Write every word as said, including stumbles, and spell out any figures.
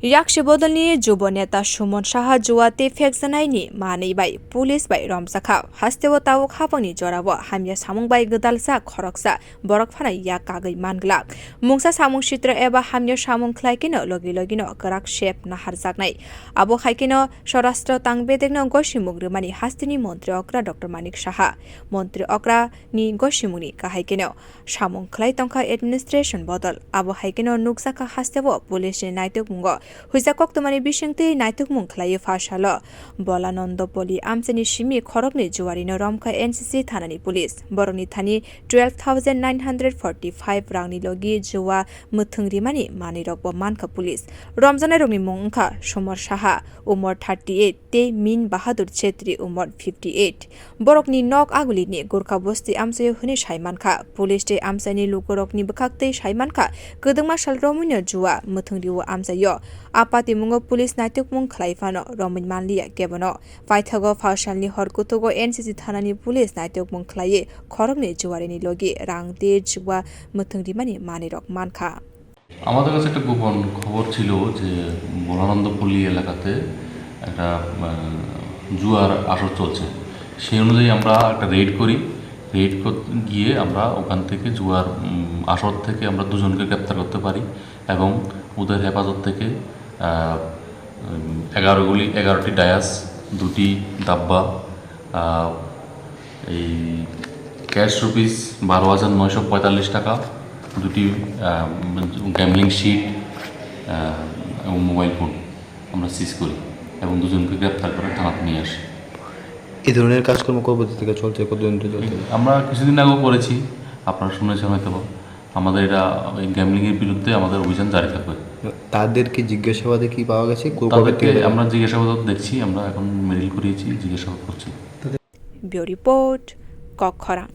Yakshi bodolni Jubo neta Suman Saha jua tei phekjanaini manwi bai police bai romjakha. Hasteo tabuk haphangni jorao hamya samung bai gwdalsa khoroksa borok phano yak kagwi man glak. Mungsa samung sitra eba hamya samung khlai kheno logi logino kwrak sep naharjaknai. Abo hai kheno Swarashtra tang bedekno gosimung rwmani hasteni montri okra Doctor Manik Saha. Montri okra ni gosimungni kahai kheno samung khlai tongkha administration bodol. Abo hai kheno nukjakha hasteo police ni naitukmungo. Huijak koktwmani bisingtwi naitukmung khlaiwi pha salo Bolanandapoli amchaini simi khoroknwi juarino romkha N C C thanani police. Borokni thani twelve thousand nine hundred forty five rangni logi jua mwthwng rimani manwirokbo mankha police. Romjaknairokni mung wngkha Somar Saha, umor thirty eight, tei Min Bahadur Chetri, umor fifty eight. Borokni nok Agulini Gurkha Bosti amchaio hwnwi sai mankha. Police tei amchaini lukurokni bwkhaktwi sai mankha, kwdwkma sal romwino jua mwthwng rio amchaio. A patimungo police naitukmung khlai phano romwi manliya kebono. Paithago phalsalni hor kuthugo N C C thanani police naitukmung khlaiwi khoroknwi juarini logi rang tei jua mwthwng rimani manwirok mankha. আমাদের কাছে একটা গোপন খবর ছিল যে বলানন্দপল্লী এলাকাতে একটা, আহ, জুয়ার আসর চলছে। সেই অনুযায়ী আমরা একটা রেড করি। রেড কর-, গিয়ে আমরা ওখান থেকে জুয়ার, উম, আসর থেকে আমরা দুজনকে গ্রেপ্তার করতে পারি এবং ওদের হেফাজত থেকে, আহ, উম, এগারো গুলি, এগারোটি ডায়াস, দুটি দাব্বা, আহ, এই ক্যাশ রুপিস বারো হাজার নয়শো পঁয়তাল্লিশ টাকা, দুটি, আহ, গ্যাম্বলিং শিট, আহ, এবং মোবাইল ফোন আমরা সিজ করি এবং দুজনকে গ্রেপ্তার করে থানাতে নিয়ে আসি। এই ধরনের কাজকর্ম কবে থেকে চলছে, কতদিন ধরে চলছে? আমরা কিছুদিন আগেও করেছি, আপনারা শুনেছেন হয়তো বা। আমাদের এটা, এই গ্যাম্বলিংয়ের বিরুদ্ধে আমাদের অভিযান জারি থাকবে। তাদেরকে জিজ্ঞাসাবাদে কি পাওয়া গেছে? কো-, কবে তাদেরকে থেকে? আমরা জিজ্ঞাসাবাদ দেখছি, আমরা এখন মেরিল করিয়েছি, জিজ্ঞাসাবাদ করছি। Bureau Report, Kokkhorang.